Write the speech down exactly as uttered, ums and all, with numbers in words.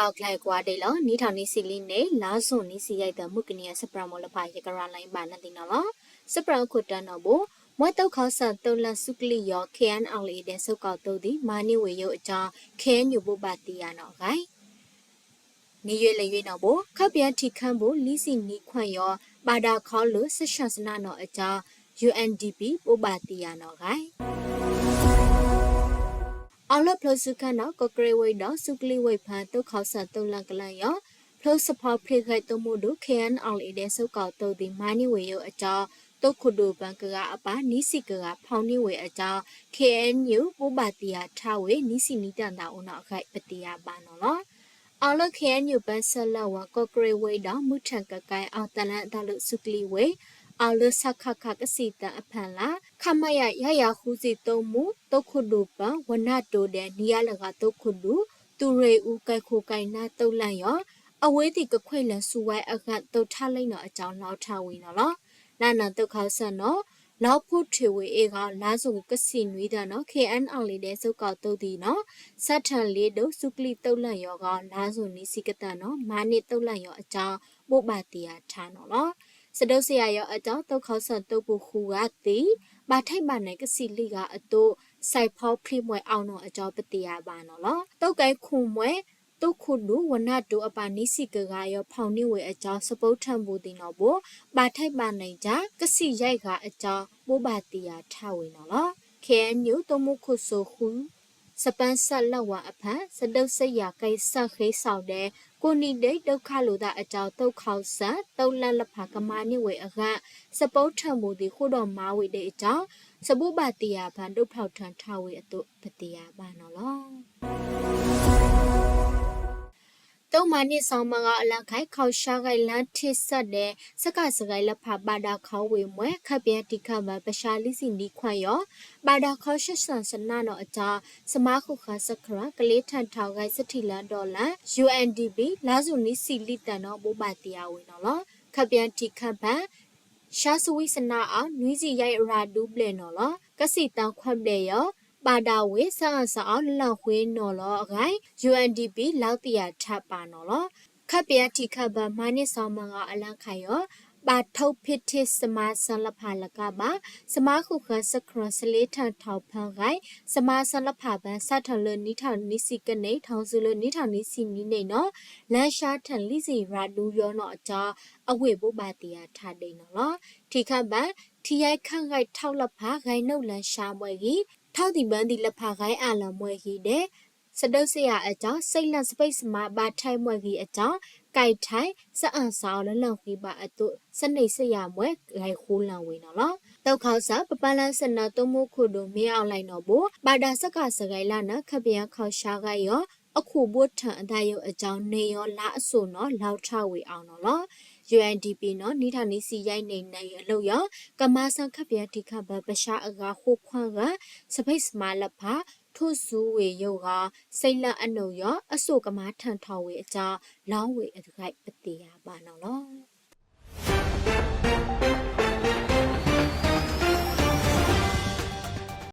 အဂ့ၢ်ကွၢ်ဒ်လီၤ နွံထီၣ်နွံဆံလွံၢ်နံၣ် လါယူၤနွံဆံယဲၢ်သီ မုၢ်ကနံၤအံၤ စပြၢမီၤလၢဖးယကရၤလၢဘၣ်နသ့ၣ်နီၤလီၤ. စပြၢခိၣ်တၢၢ်နီၤဘိ မွဲသုးခီၣ်စၢၣ်သုးလၢ် စူးကလံးယီၤ KNLA ဒဲးစိကီၢ်သုးသံ မၤန့ၢ်ဝ့ၢ်ယိၤအကၠီ KNU ဘိးဘၣ်တ့ၢ်ယၤနီၤအဂ့ၢ် နွံယွဲၢ်လၢယွဲၢ်နီၤဘိ ခါပၠၣ်ထံၣ်ခၢၣ်ဘိ လွံၢ်ဆံနွံခွံယီၤ ဘၣ်ဒါခီလၢ စဲၣ်ၡၢၣ်စနါနီၤအကၠီ UNDP ဘိးဘၣ်တ့ၢ်ယၤနီၤအဂ့ၢ် အီၤလၢဖျိစူၤခၢၣ်နီၤ ကီၢ်ကရ့ၣ်ဝ့ၢ်ဒီး စူးကလံးဝ့ၢ်ဖၢၣ် သုးခီၣ်စၢၣ်သုးလၢ်ကလၢၢ်ယီၤ ဖျိစဖီဖျ့ဂဲးသုးမုၢ်ဒိၣ် KNLA ဒဲးစိကီၢ်သုးသံ မၤန့ၢ်ဝ့ၢ်ယိၤအကၠီ သုးခိၣ်ဒူၣ်ပၢၢ်ကဂၤအပၢ် နွံဆံကဂၤ ဖီၣ်န့ၢ်ဝ့ၢ်အကၠီ KNU ဘိးဘၣ်တ့ၢ်ယၤထါဝ့ၢ် နွံဆံနွံတၢၣ်သးအိၣ်နီၤအဂ့ၢ် ပတ့ၢ်ယၤဘၣ်နီၤလီၤ. အီၤလၢ KNU ပၢဆှၢလၢ်ဝဲ ကီၢ်ကရ့ၣ်ဝ့ၢ်ဒီး မုၢ်ထၣ်ကကဲ အီၣ်တလၣ်တၢ်လၢ စူးကလံးဝ့ၢ် အီၤလၢ စကခ ကစံၣ်သၢအဖၢၣ်လၢ် ခမရ ယၤယၤဃုဆံသုးမုၢ် သုးခိၣ်ဒူၣ်ပၢၢ် ဝနၢ်တိၤဒဲး နွံယၤလဂၤသုးခိၣ်ဒူၣ် သုးရ့ၣ်အူကဲခိၣ်ကဲနၢ်သုးလၢ်ယီၤ အဝ့ၢ်သ့ၣ်ကခွဲးလၢ်ဆူဝဲအဂၤ သုးထါလံနီၤအကၠီ လီၤထါဝ့ၢ်နီၤလီၤ. လၢနသုးခီၣ်စၢၣ်နီၤ လီၤဖှိၣ်ထ့ၣ်ဝ့ၢ်အ့ၣ်ဂီၤ လါယူၤကဆံနွံသီနီၤ KNLA ဒဲးစိကီၢ်သုးသံနီၤ စးထီၣ်လ့ဒိၣ် စူးကလံးသုးလၢ်ယီၤဂီၤ လါယူၤနွံဆံကတၢၢ်နီၤ မၤန့ၢ်သုးလၢ်ယီၤအကၠီ ဘိးဘၣ်တ့ၢ်ယၤထါနီၤလီၤ. စဒိးစ့ယၤယီၤအကၠီ သုးခီၣ်စၢၣ်သုးပူၤဃုဂၤသံ ဘၣ်ထဲးဘၣ်နဲးကဆံးလွံၢ်ဂၤအသိး စဲးဖီဖျ့မွဲအီၤနီၤအကၠီ ပတ့ၢ်ယၤဘၣ်နီၤလီၤ. သုးကဲခိၣ်မွဲ သုးခိၣ်ဒူၣ် ဝနၢ်တိၤအပၢ် နွံဆံကဂၤယီၤ ဖီၣ်န့ၢ်ဝ့ၢ်အကၠီ စပိထၢၣ်ပူၤသံနီၤဘိ ဘၣ်ထဲးဘၣ်နဲးကၠၢ ကဆံးယဲၢ်ဂၤအကၠီ ဘိးဘၣ်တ့ၢ်ယၤထါဝ့ၢ်နီၤလီၤ. KNU သုးမုၢ်ခိၣ်စိဃု စပၢဆှၢလၢ်ဝဲအဖၢၣ် စဒိးစ့ယၤကဲစၢၣ်ဃ့စၢၣ်ဒဲး ကိးနံၤဒဲး ဒုက္ခသည်တၢ်အကၠီ သုးခီၣ်စၢၣ်သုးလၢ်လၢ်ဖး ကမၤန့ၢ်ဝ့ၢ်အဂၤ စပိထၢၣ်ပူၤသံ ဃိဒီးမၤဝ့ၢ်ဒဲးအကၠီ စဘိးဘၣ်တ့ၢ်ယၤဖၢၣ် ဒုးဖျီၣ်ထၢၣ်ထါဝ့ၢ်အသိး ပတ့ၢ်ယၤဘၣ်နီၤလီၤ. သုးမၤန့ၢ်စီၤမၤဂီၤအလၢခဲ ခီၣ်ဆၢဂဲလၢထံဆၢဒဲး စကစဂဲလၢ်ဖး ဘၣ်ဒါခီဝ့ၢ်မွဲ ခါပၠၣ်ထံၣ်ခၢၣ်ဘၢ ပဆါလွံၢ်ဆံနွံခွံယီၤ ဘၣ်ဒါခီဆဲၣ်ၡၢၣ်စနါနီၤအကၠီ စမါဃုာ်ဃာ်စခရၢၣ် ကလ့ထၢၣ်ထီၣ်ဂဲဆထံၣ်လၢဒီးလၢ် UNDP လါယူၤနွံဆံလွံၢ်သီနီၤ ဘိးဘၣ်တ့ၢ်ယၤဝ့ၢ်နီၤလီၤ. ခါပၠၣ်ထံၣ်ခၢၣ်ဘၢ ဆါစဝံစနါအီၤ နွံဆံယဲၢ်ရၤဒူဘျဲၣ်နီၤလီၤ. ကဆံးသၢခွံဘျဲၣ်ယီၤ ဘၣ်ဒါဝ့ၢ် စအၣ်စအီလၢ်လၢ်ဃ့နီၤလီၤအဂ့ၢ် UNDP လီၤတ့ၢ်ယၤထါပၢ်နီၤလီၤ. ခါပၠၣ်ထံၣ်ခၢၣ်ဘၢ မၤန့ၢ်စီၤမၤဂီၤအလၢခဲယီၤ ဘၣ်ထိၣ်ဖ့ၣ်ထ့ၣ်စမါဆၢလၢ်ဖးလၢကဘၣ် စမါဃုာ်ဃာ်စခရၢၣ် စလ့ထၢၣ်ထီၣ်ဖၢဂဲ စမါဆၢလၢ်ဖးဘၢ စးထီၣ်လၢနွံထီၣ်နွံဆံကန့ၢ် ထီၣ်ဆူလၢနွံထီၣ်နွံဆံနွံနံၣ်နီၤ လၢဆါထၢၣ်လွံၢ်ဆံရၤဒူယီၤနီၤအကၠီ အဝ့ၢ်ဘိးဘၣ်တ့ၢ်ယၤထါဒဲးနီၤလီၤ. ထံၣ်ခၢၣ်ဘၢ ထံယဲၢ်ခၢၣ်ဂဲထီၣ်လၢ်ဖး ဂဲနုာ်လၢဆါမွဲဂံၢ် ထီၣ်သံၣ်ဘၢသံၣ်လၢ်ဖး ဂဲအါလၢ်မွဲဂံၢ်ဒဲး စဒိးစ့ယၤအကၠီ စ့လၢ်စပံၣ်စမါ ဘၣ်ထဲးမွဲဂံၢ်အကၠီ ကဲထဲး စအၣ်စအီလၢ်လၢ်ဃ့ဘၣ်အသိး စန့ၢ်စ့ယၤမွဲ ဂဲဃိလၢ်ဝ့ၢ်နီၤလီၤ. သုးခီၣ်စၢၣ် ပပၢ်လၢစနၢသုးမုၢ်ခိၣ်ဒိၣ် မ့အီၣ်လဲၣ်နီၤဘိ ဘၣ်ဒါစကစဂဲလၢ်နၤ ခါပၠၣ်ခီၣ်ဆၢဂဲယီၤ အခိၣ်ဘိထၢၣ်အသးယိၤအကၠီ န့ၢ်ယီၤလါအစိၣ်နီၤ လီၤထါဝ့ၢ်အီၤနီၤလီၤ. UNDP နီၤ နွံထီၣ်နွံဆံယဲၢ်နံၣ် နံၣ်အလီၢ်ယီၤ ကမၤစၢၤခါပၠၣ်ထံၣ်ခၢၣ်ဘၢ ပဆါအဂၤဃိခွံဂၤ စပံၣ်စမါလၢ်ဖး ထိၣ်ဆူဝ့ၢ်ယိၤဂီၤ စ့လၢ်အနိးယီၤ အစိၣ်ကမၤထၢၣ်ထီၣ်ဝ့ၢ်အကၠီ လီၤဝ့ၢ်အဂ့ၢ် ပတ့ၢ်ယၤဘၣ်နီၤလီၤ.